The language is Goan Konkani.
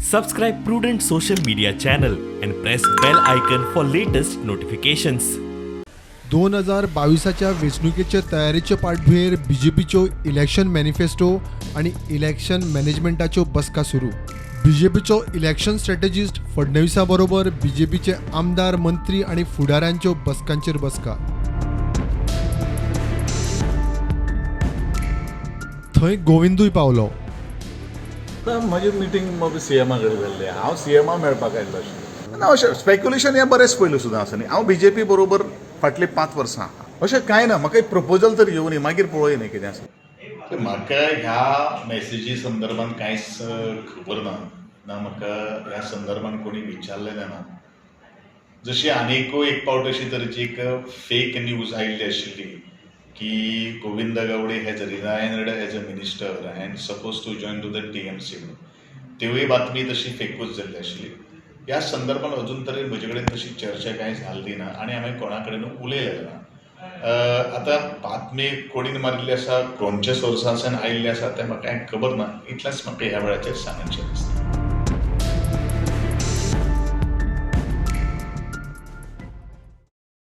Subscribe Prudent social media channel and press bell icon for latest notifications. 2022च्या वेंचणुकेचे तयारेचे पाठभुंयेर बीजेपीच्यो इलेक्शन मॅनिफेस्टो आनी इलेक्शन मॅनेजमेंटाच्यो बसका सुरू. बीजेपीचो इलेक्शन स्ट्रॅटेजिस्ट फडणवीसा बरोबर बीजेपीचे आमदार, मंत्री आनी फुडाऱ्यांच्यो बसकांचेर बसका. थंय गोविंदूय पावलो. आतां म्हजी मिटींग सीएमा कडेन जाल्ली. हांव सीएमा मेळपाक आयिल्लो आशिल्लो. ना, अशें स्पेक्युलेशन हें बरेंच पयलू सुद्दां आसा न्ही. हांव बीजेपी बरोबर फाटलीं 5 वर्सां आहा. अशें कांय ना, म्हाका एक प्रपोजल तर येवनी, मागीर पळोवया न्ही कितें आसा. म्हाका ह्या मॅसेजी संदर्भात कांयच खबर ना. ना म्हाका ह्या संदर्भात कोणी विचारलेलें ना. जशी आनिकूय एक पावट अशी तरेची एक फेक न्यूज आयिल्ली आशिल्ली की Govind Gaude has resigned as a minister and suppose to join to the TMC म्हणून, तिवूय बातमी तशी फेकूच जाल्ली आशिल्ली. ह्या संदर्भात अजून तरी म्हजे कडेन तशी चर्चा कांय जाल्ली ना आनी हांवें कोणा कडेन उलयलें ना. आतां बातमी कोणीन मारिल्ली आसा, कोणच्या सोर्सांतल्यान आयिल्ली आसा तें म्हाका कांय खबर ना. इतलेंच म्हाका ह्या वेळाचेर सांगचें दिसता.